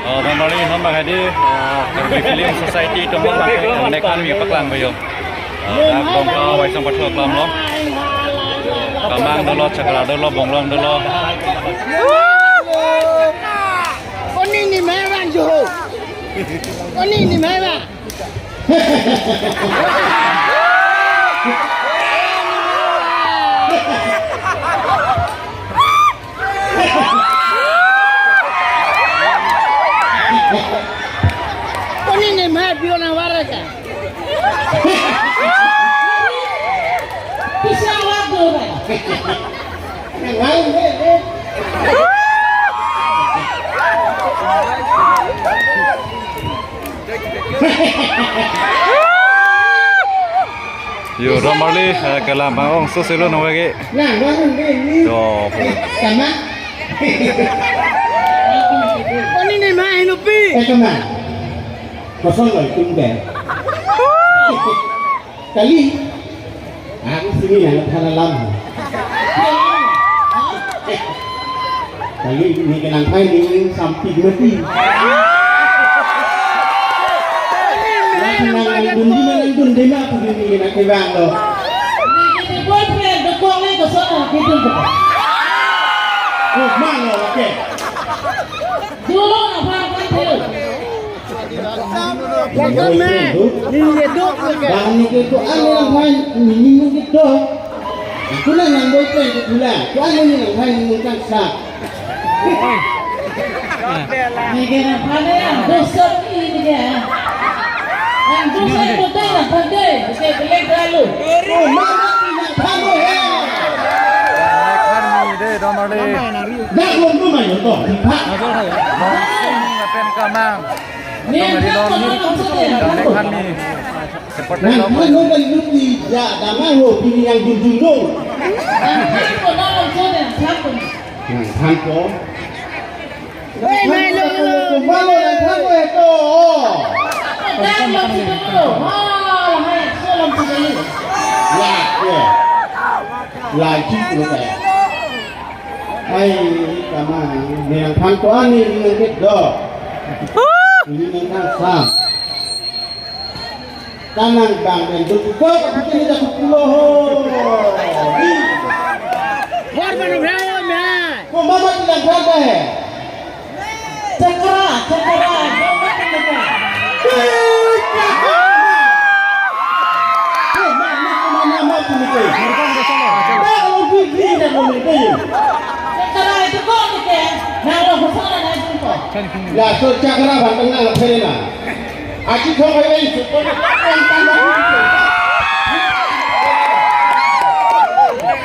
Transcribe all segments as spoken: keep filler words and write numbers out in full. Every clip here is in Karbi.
Oh, Don Marli, non bang hadi, ah, Karbi Film Society atum bang ke, ne kan mi paklang bayo. Ah, dak Dongka Waisong Pathua Klam lo. Kamang dolo, Chakra dolo, Bonglong dolo. Oni ni mai bang jo. Oni ni mai bang. Oni ni mai bio na waraka. Bisa waktu. Yo, Don Marli, eh, kelang bang ong so selo no wege. Yo. Oni ni mai no pi. Eh, kosong lo itum ke. Kali. Aku sini yang thala lam. Kali ni kenang pai ni sampai mati. Nang nang dun di mana dun di mana aku ni nak kebang lo. Ini boyfriend dekong ni ke sana gitu. Oh, mana, oke. Dulu apa kan dulu. Laga me, ni ye dok laga. Bang ni ke ko ane lang hai, ni ni ni ke dok. Aku lang nang boyfriend ke pula. Ko ane ni lang hai ni kan sa. Ni ke na pada ya, dosok ini ke. Yang dosok itu deh, yang pada, saya beli lalu. Oh, mana ni yang pada ya? Kan ni deh, Don Marli. Dak lom tu mai to. Don Sing lapen Kamang. Atong ari lom. Don Sing kami. Seperti lom. Nang kan lo kan luti ya, damai ho, pini yang junjung dong. Nang than ko. Hei, mai lo, lo. Kumalo nang than ko heto. Ya, ya. Lagi lo kaya. Ai, Kamang, ne nang than ko ani, ne nang ke do. Ne nang than sa. Kanang bang dan do ko ko ko ni da ko pulo ho. War mana bhai me. Ko mama ti nang than ko he. Chakra, chakra, chakra. Ya, so chakra bang tengah phere na. Aji thong hai ai su ko.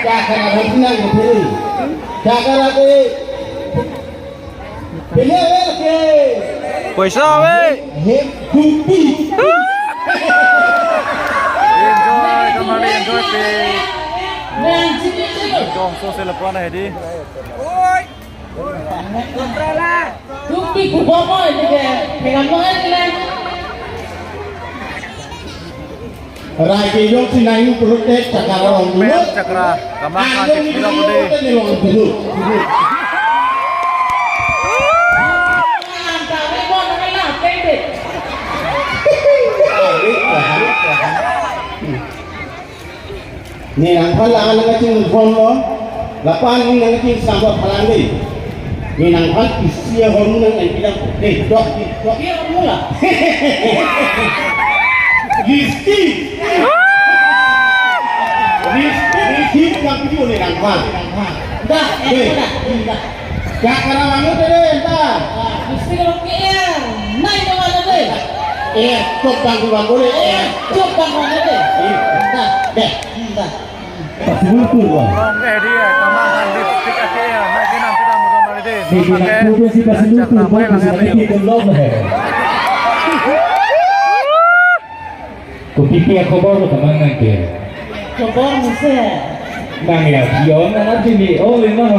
Chakra bang tengah phere. Chakra ke Pele ave ke. Poisa ave. He, dupi. Enjoy, Don Marli, enjoy, pe. Dong so se lapuan hedi. Dupi kubo mo ini ke. Pegang mo ini lah. Rai kejok si nai pulote Chakra rong dulu. Chakra, Kamang kan si pilo kode. Ni rong dulu. Ni nang pala nang kacing phone lo. Lapen ni nang kacing sampai phalang dei. Ni nang phan isi ahormu nang ai bilang, eh, dok, dok. Dia mula. Rizky. Rizky, Rizky, yang video ni nang phan. Dah, eh, eh, dah, dah. Chakra manu tere, dah. Rizky kalau K L, naik ke mana deh? Eh, cok bang, bang boleh. Eh, cok bang mana deh? Eh, dah, deh, dah. Pasilupur, wah. Rong ke dia, Kamang lipstick ake ya, naik ke nanti dah mudah mari deh. Di bilang kuda si pasilupur, Chakra, wah, baik, nanti bikin belum, eh. Kopi pi khobor lo Kamang nang ke. Khobor mese. Nang ya, Dion nang sini. Oh, ini mah.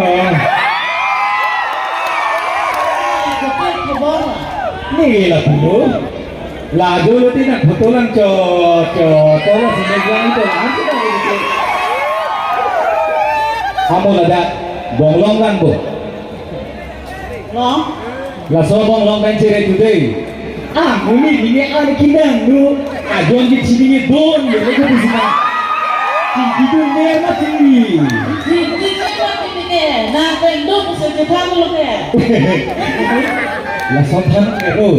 Kopi khobor. Ni lapu. Laju lo ti nang photo lang cho, cho, cho la sini lang cho. Amo ladak Bonglong lang bo. Long. Laso abong long pen chere today. Ah, muni nini an kinang nu. Ajon ke chini ni don ye le ko bisina. Chini don mer ma chini. Chini ni ma chini ni. Na pen do ko se ke thang lo ke. Laso thang ke ro.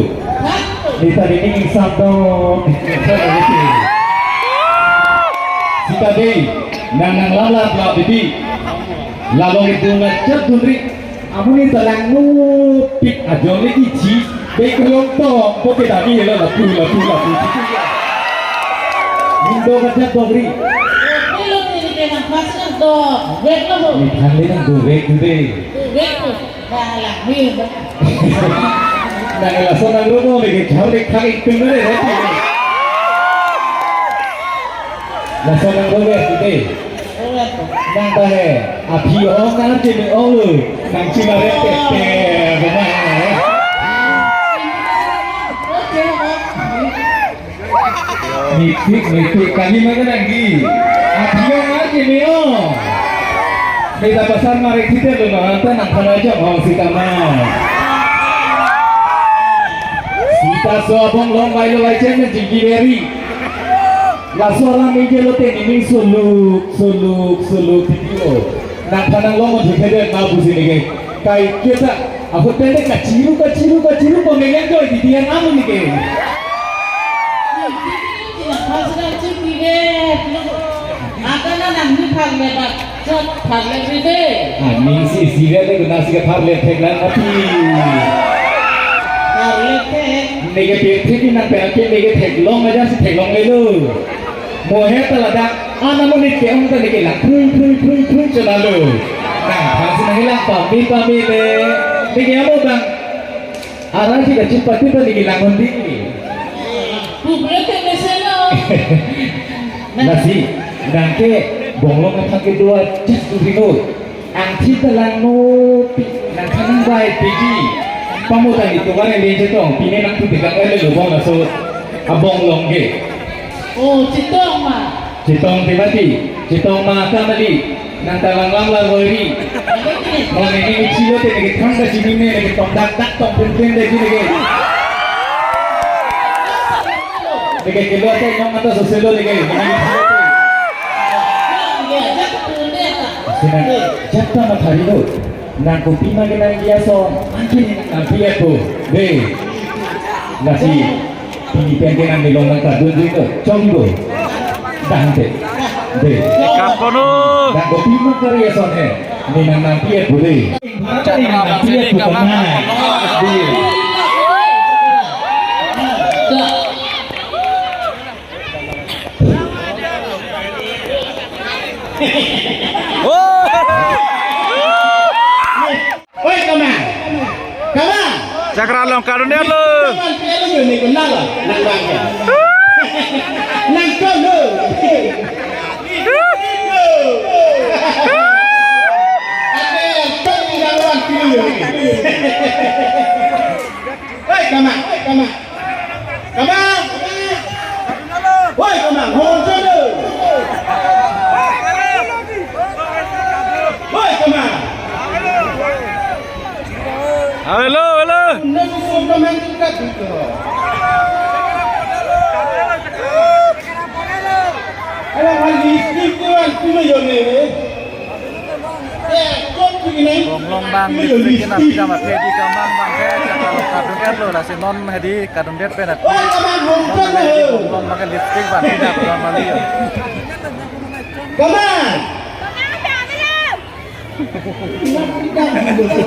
Thang. Nita nini ning sap do. Sita dei, nang nang lam lam lam bibi. Lalong itu ngajak dundri. Amonit ta langnopi ajon le iji, be kolong tong, pote dami helo lapu, lapu, lapu. Indo kachat dongri. Hello, tini kena pas kan do, wek lo ho. Ni than le nang do wek tu de. Wek tu, balang ni. Nang laso nang romo le ke jhar le khang ik tung le, roti. Laso nang do wek tu de. Nang ta he, aphi ong nang chini ong lo, nang chima rep tep tep, boma he. Mipik, mipik, kami mana lagi? Aphi ong nang chini ong. Beta pasar mari kita lo, nang anta nang kana jam ong sita ma. Sita so abong long vai lo vai chen jingki beri. Laso alam ingke lote nini suluk, suluk, suluk titi lo. Nang thanang long mon thekhe ma pusi neke. Kai kita, ahut pen de kachiru, kachiru, kachiru, pamengen joy titi an amu neke. Aka na nang ni phang le bak. Chot, pharle si de. Ah, ning si isi le, le guna si ke pharle thek lang ati. Pharle thek. Neke pe thek nang pe ake neke theklong aja si theklong le lo. Mohe ta ladak, ana mo neke ong ta neke lang, phrui, phrui, phrui, phrui, chona lo. Nang, phan si nang hilang pami, pami le. Neke amo bang. Arang si kachipati ta neke lang undi. Public ke meselo. Lasi, nang ke bonglong aphak kedua jas tu rino. Angthi ta langnopi, nang kanang bai piji. Pamuta ni tukar yang dia cetong, pine nang tu tiga kali lubang laso abong long ke. Oh, cetong ma. Cetong te mati, cetong ma ka mali. Nang ta lang lang lang hoi ri. Nang ini ni chilo te neke thang ka chini ne neke tong dak dak tong pun pun de chini ke. Neke kelo te nong ata soselo neke. Sina jata mathari do. Nang kopi ma ke nang dia so, angkin nang pia ko. De. Nasi. Pini pen ke nang nilong nang kadun jui ko, chong ko. Dang te. De. Kapono. Nang kopi ma kari ason he. Ni nang nang pia ko de. Jatra nang pia ko kamang. De. Oh! Oi, kama. Kama. Chakra long kadun dia lo. Kama, dia lo ni kenal lah. Nang bang. Nang kau lo. Ada yang kau ni nang orang kiri lo. Oi, kama. Oi, kama. Kama. Oi, kama. Hon solo. Oi, kama. Hello, hello. Nang so kama kita tu. Alang hal di script tu kan tu lo yo ne. Bonglong bang lipstick ke nang pidam aphi di kamang bang ke, chakra long kadun et lo, lasi non hedi kadun det pen aphi. Non hedi bonglong bang ke lipstick bang pidam bang mali yo. Come on.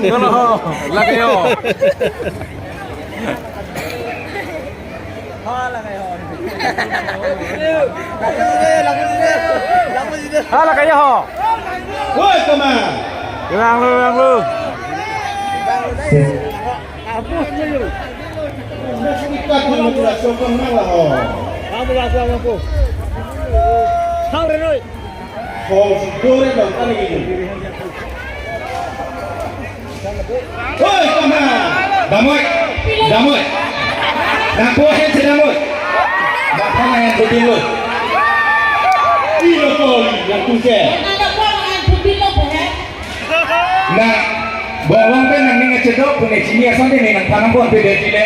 Kono ho, lake yo. Hala kaya ho. Woi, kama. Ilang lu, ilang lu. Abu lu. Nasi kita pun mula sokong nang lah ho. Abu lah sokong aku. Hang renoi. Hong si dore dong kali ini. Hoi, kama. Damoi. Damoi. Nang po hen si damoi. Nang pama hen putin lo. Ilo ko yang kuse. Nang bonglong pen nang ning Chedok pu ne chini ason de ne nangphan nangponpe det ji le.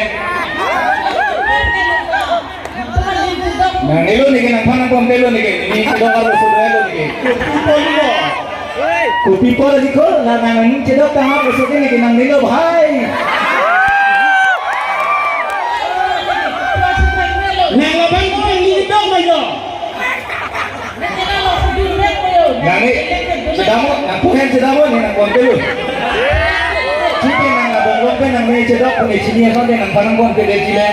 Nangnelo neke, nangphan nangponpelo neke. Ne chedok arloso dolo neke. Kopi pol di ko, la nang chedok tang arloso ke neke nangnelo bhai. Nang labang ko ni dong ma yo. Nang ne chedam mo, nangpu hen chedam mo, ne nangponpelo. Chike nang labang long pen nang ne chedok pu ne chini ason de nangphan nangponpe det ji le.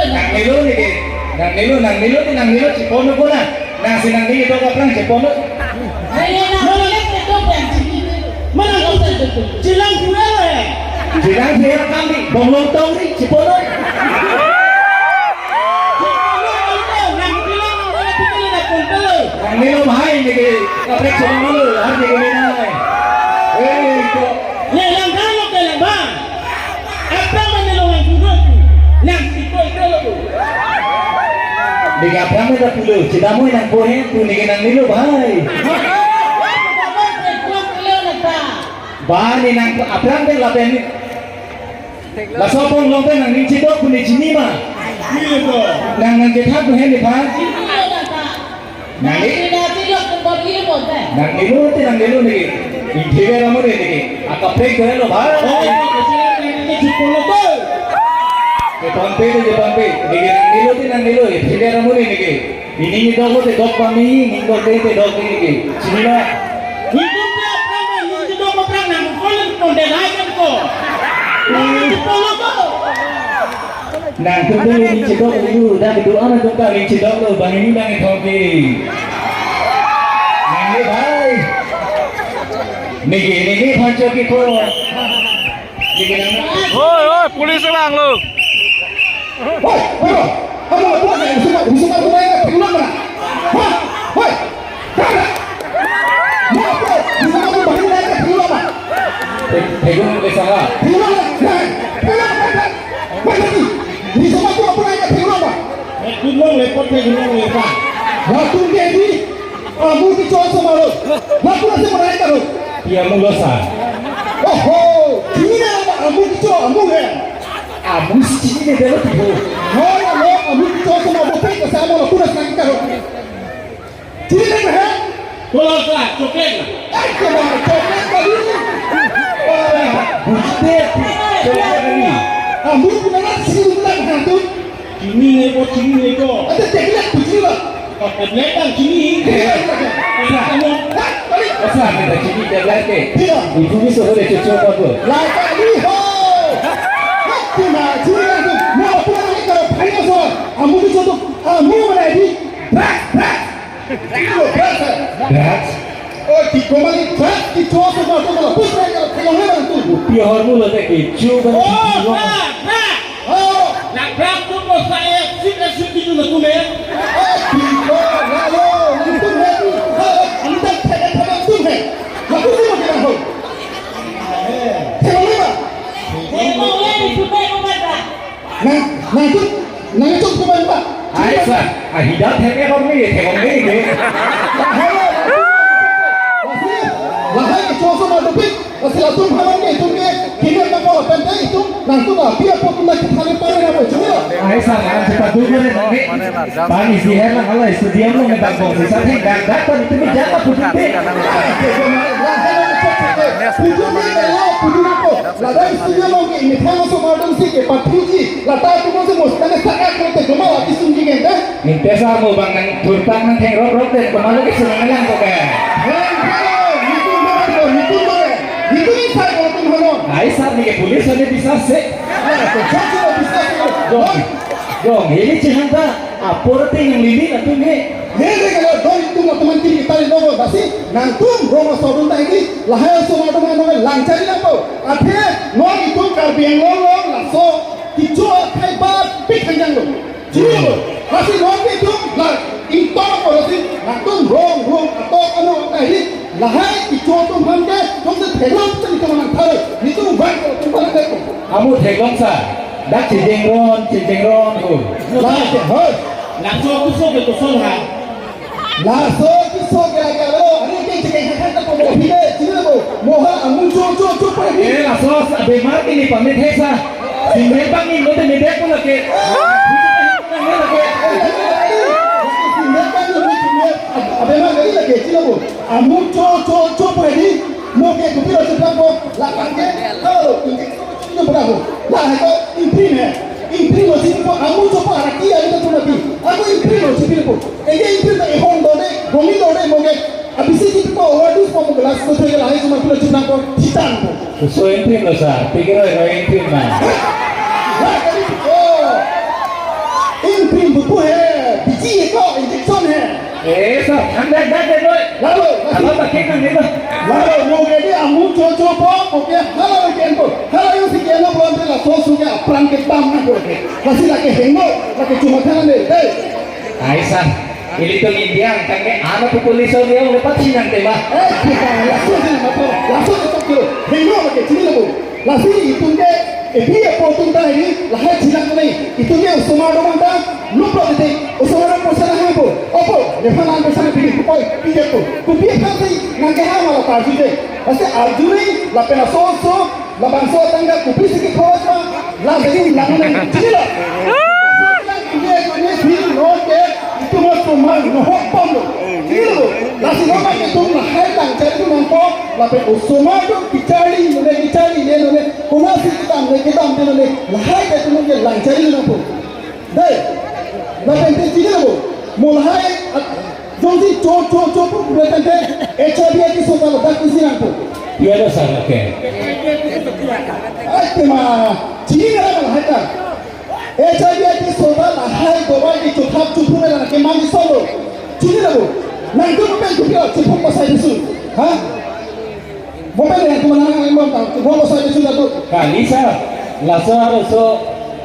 Nangnelo neke, nangnelo, nangnelo ne, nangnelo chepon ko na. Nang si nang ne chedok aphrang chepon. Mana chelang pura le. Chelang pura kami, bong long tong ni chepon. Nangnelo bhai neke, kaprek chong lo, har neke nai. Eh, ko. Ye lang kan lo ke lang bang. Apa mana lo nang suruh tu? Nang si koi ke lo tu. Neke aphrang ta pulo, chedam mo nangpo hen pu neke nangnelo bhai. Ba ne nang aphrang ta lapen ni. Laso bong long pen nangning chedok pu ne chini ma. Nang nang kethan pu hen nephan. Nang ne? Nangnelo te nangnelo neke. Ingthir amonit neke. Akaprek dohelo bhai. Keponpe te keponpe. Neke nangnelo te nangnelo. Ingthir amonit neke. Ining dok lo te dok pami, ining dok te te dok te ke. Chini lo. Itum te aphrang, ining dok aphrang nang ko lang konde lai kan ko. Nang polo ko. Nangtum te ining chedok lo, dak do ana tum ta ining chedok lo, bang ini bang ithong ke. Nangne bhai. Neke, neke phan chok ke ko. Neke nang. Oi, oi, police lang lo. Hoi, hoi, hoi. Kamu apa sih? Bisa, bisa kamu naik ke pulang mana? Hah? Hoi. Mana? Mau apa? Bisa kamu bahkan naik ke pulang mana? Pegung ke saha? Pulang lah. Pulang, pulang, pulang. Mana ni? Bisa kamu apa naik ke pulang mana? Eh, gunung lepot ke gunung lepot. Waktu dia di Amu kecho asomar lo. Lapu nasi merai karo. Iya mulo sa. Oho, chini na amu kecho amu he. Amu si chini ne delo tu. No, no, no, amu kecho asomar lo pe kasa amu lapu nasi nang karo. Chini ne he? Kalau sa, chocolate na. Ay, kemana chocolate tadi? Buste, chocolate ini. Amu punya nasi dulu lah tu. Chini ne ko, chini ne ko. Ate tablet kuchilo. Oh, tablet ang chini. Iya. Asa mo. Asa kita chini tablet ke. Iya. Ibu ni sore cucu apa tu? Laka liho. Hati ma chini ang tu. Mau pulang lagi kalau banyak soal. Amu ni contoh. Amu mana di? Brak, brak. Kilo brak. Brak. Oh, di komali brak, di cowok semua tu malah pusing kalau pulang lagi tu. Pihor mulo te kecho bang. Oh, brak, brak. Oh. Nang brak tu ko saya sih sih di dulu tu men. Oh, di ko lalu itu men. Oh, anda tak ada tu men. Aku sih mau bilang ho. Saya mau lima. Saya mau lima supaya mau baca. Nang, nang tu, nang tu ko ba. Ai sa, ahidat hai ke kami, hai kami ke. Lahai ke choso ma dupik, asila tum haman ke tum ke, kini na ko pen te tum, nang tu ba, pia po tum na kithali pare na po chumi lo. Ai sa, nang tu padu ke ne, pani si hai na hala studio lo ne bang bong si sa theng dak dak pan tum jaka putu te. Lahai na choso ke, putu ni ke lo, putu na po. Lada studio lo ke, ini thang so ma dum si ke, patu ji. Lata tu mo se mo tane sa ka ko te ko ma la kisung ji ngen te. Ninte sa mo bang nang turtak nang theng rok rok te ko ma lo kisung nang lang ko ke. Hei, hei, nitum mo ko, nitum mo ke. Nitum ni sa ko tum hano. Ai sa ni ke police ne bisa se. Ah, to chak se bisa se. Dong, dong, ini chihanta. Apor te yang lili na tum he. He de kalau dong itum na teman kiri kita di nogo basi. Nang tum roma sodun ta ini. Lahai so ma tum hano lang chari lang po. Athe, non itum Karbi Anglong long laso. Kecho akhai ba pik hanjang lo. Chini lo. Lasi non ke tum la ingtong ko lasi. Nangtum rong rong atok ano ahi. Lahai kecho atum aphan ke tum se theklong tum tum nang thalo. Nitum van ko tum thalo ko. Amu theklong sa. Dak chejeng ron, chejeng ron ko. La ke hoi. Laso kuso ke kuso ha. Laso kuso ke lagi alo. Ani ke Chekeng khan ta komo phi de, chini lo bo. Mo ha amu cho cho cho pa di. Eh, laso abemar ke nepamethek sa. Single bang ni lote medek ko lake. Single bang ni lote medek. Abemar ke lake, chini lo bo. Amu cho cho cho pa di. Mo ke kopi lo cheplang ko. Lakan ke. Halo, injection chini lo bo. La hai ko imprint hai. Imprint lo chini po. Amu cho pa araki aja tu mati. Ako imprint lo chini po. Ege imprint ta ehong do de, gongi do de mo ke. Abisi di ko, waduh, ko mo glass ko thoi lahai cuma pilo cuma ko thitan ko. So imprint lo sir, pikir oi oi imprint na. Wah, tadi ko. Imprint buku hai, biji ko, injection hai. Eh, sir, anda dah deh noi. Lalo, apa pakai kan ni ba? Lalo, mo ke di amu cho cho po, mo ke hala ke ko. Hala yo si ke no belum telah so su ke apran ke tam na ko ke. Masih lagi hengno, lagi cuma kan ni. Hei. Ai sir. Ilitum India angkang ke ana pu police o dia udah pati nang tema. Eh, kita langsung sini, langsung, langsung ke tok dulu. Hingga lagi sini labu. Langsung itum ke, eh, dia potong dah ini, lahai jinak ni. Itum ke osomar doang dah, lupa titik. Osomar doang pesan apa? Apa? Dia kan pesan pilih kupoi, pilih tu. Kupilih pasti, nang ke hama lah pasti deh. Pasti arju ni, lapen aso-so, labangso atangka kopisi kekhovak ma, la daging lang nang chini lo. Lang kine kine si no ke, itum osomar no hok pon lo. Chini lo. Lasi no ma itum lahai lang chari tu nangpo, lapen osomar tu kecharli, nune kecharli, ne nune, konasi kedam, ne kedam, ne nune, lahai ke itum ke lang chari tu nangpo. Dei, lapen te chini lo, mo lahai, at, jongsi cho, cho, cho pu lapen te, H I V attack so ta lo, dak isi nangpo. Iya lo sana ke. Ai tema, chini nara lahai ta. H I V attack so ta lahai dawai di chuthap chuphu na ke mani solo. Chini lo, nangtum pen tu pia, chuphu pasai bisu. Ha? Mo pen yang teman anak yang bang, mo pasai bisu jatuh. Kali sa, laso arloso,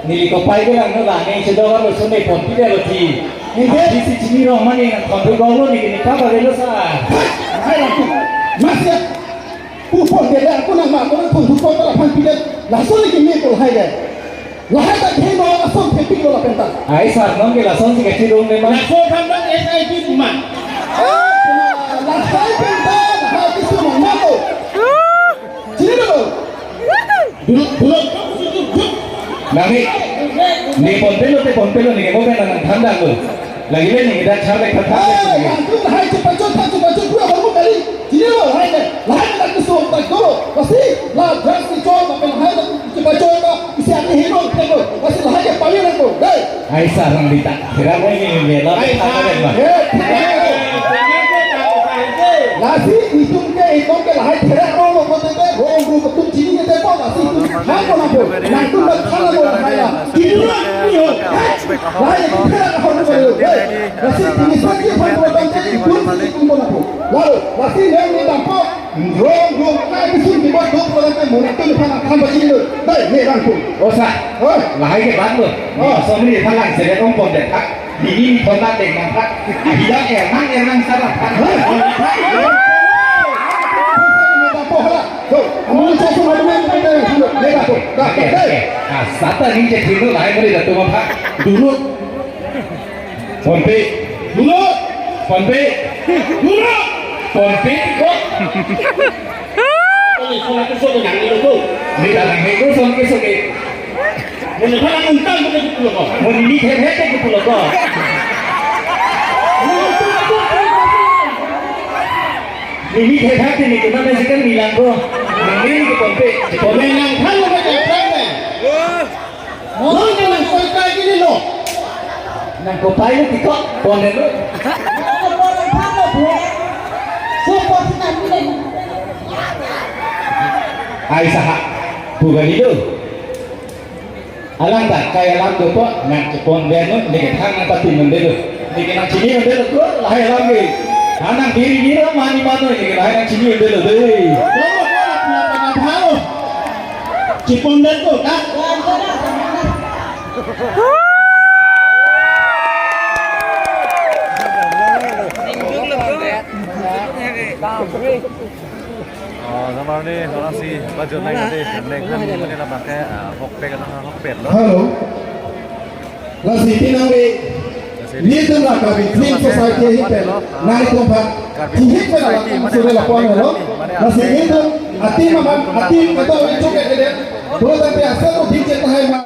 neli kopai ke lang no lane, sedang arloso ne pon pide lo ti. Ide? Di si chini rong mani nang kontu gong lo ni kini papa de lo sa. Hai, hai, aku. Mas ya. Ku pon de aku nang ma, aku nang kontu pon la phan pide. Laso ni kini ko hai de. Lahai ta thema ason thepik lo lapen ta. Ai sir, non ke lason si kachirung ne ma. Laso kan bang S I T man. Lahai pen ta, lahai kisu man ma lo. Chini lo. Dulu, dulu. Nami, ne pon pelo, te pon pelo, ne ke mo kan nang thandang lo. Lagi le ne kita char le kata le. Hai, langsung hai cepat cepat cepat cepat pura baru kali. Chini lo hai le. Lahai le langsung tak dulu. Pasti la dress ni chon, tapi lahai le cepat cepat ka. Isi ati hino teko. Pasti lahai ke paling ko. Dei. Ai sarang dita. Kira mo ini mela. Ai sarang. Eh, lasi itum ke itum ke lahai thera lo lo ko te ko ru ko tum chini ke te ko lasi itum. Nang ko nang ko. Nang tum ba thala ko lahai la. Chini lo ni ho. Lahai ke thera ko ho ko. Lasi ini sa ki phan ko tang ke itum itum ko nang ko. Lalu lasi yang ni tang ko. Rong rong kai bisun di bot dok ko tang ke mo ni tum phan kham ba chini lo. Dei, ne rang ko. Osa. Oi. Lahai ke ban lo. Oh. Osa ni phan lang se le ong pon de. Nini ni thonda deng nang pha. Ahi dang er nang er nang sa nang pha. Oke, oke. Ah, sata ni je thilo lahai mari da tu ma pha. Durut. Ponpe. Durut. Ponpe. Durut. Ponpe ko. Oi, sola tu so nang ni lo tu. Ni da nang ni ko son ke so ke. Mo ne pala untang ko ke pulo ko. Mo ni he he ke pulo ko. Ni ni he he ke ni ko na me sekan ni lang ko. Ni ni ko ponpe. Ponpe lang kan mo ke prank ne. Mo ke nang koi kai ke ni lo. Nang ko pai lo tiko. Ponpe lo. Ai saha. Bukan itu. Alang ta, kai alam dopo, nang kepon beno, neke thang nang pati mendelo. Neke nang chini mendelo, tu lahai alam ke. Anang diri diri mani mano, neke lahai nang chini mendelo, dei. Chipon den tu, tak? Oh, namar ni, orang si bajut nai kate, neng kan ni mana nak pakai, ah, hokpet atau hokpet lo. Hello. Lasi pinang be. Nelitum la Karbi Film Society ahin pen nanglitum aphan thihik pen alam suri lapu-an lo. Lasi nelitum a-team aman, a-team kedo ichuk kedet pulo tangte asal ko thik chet tahai ma.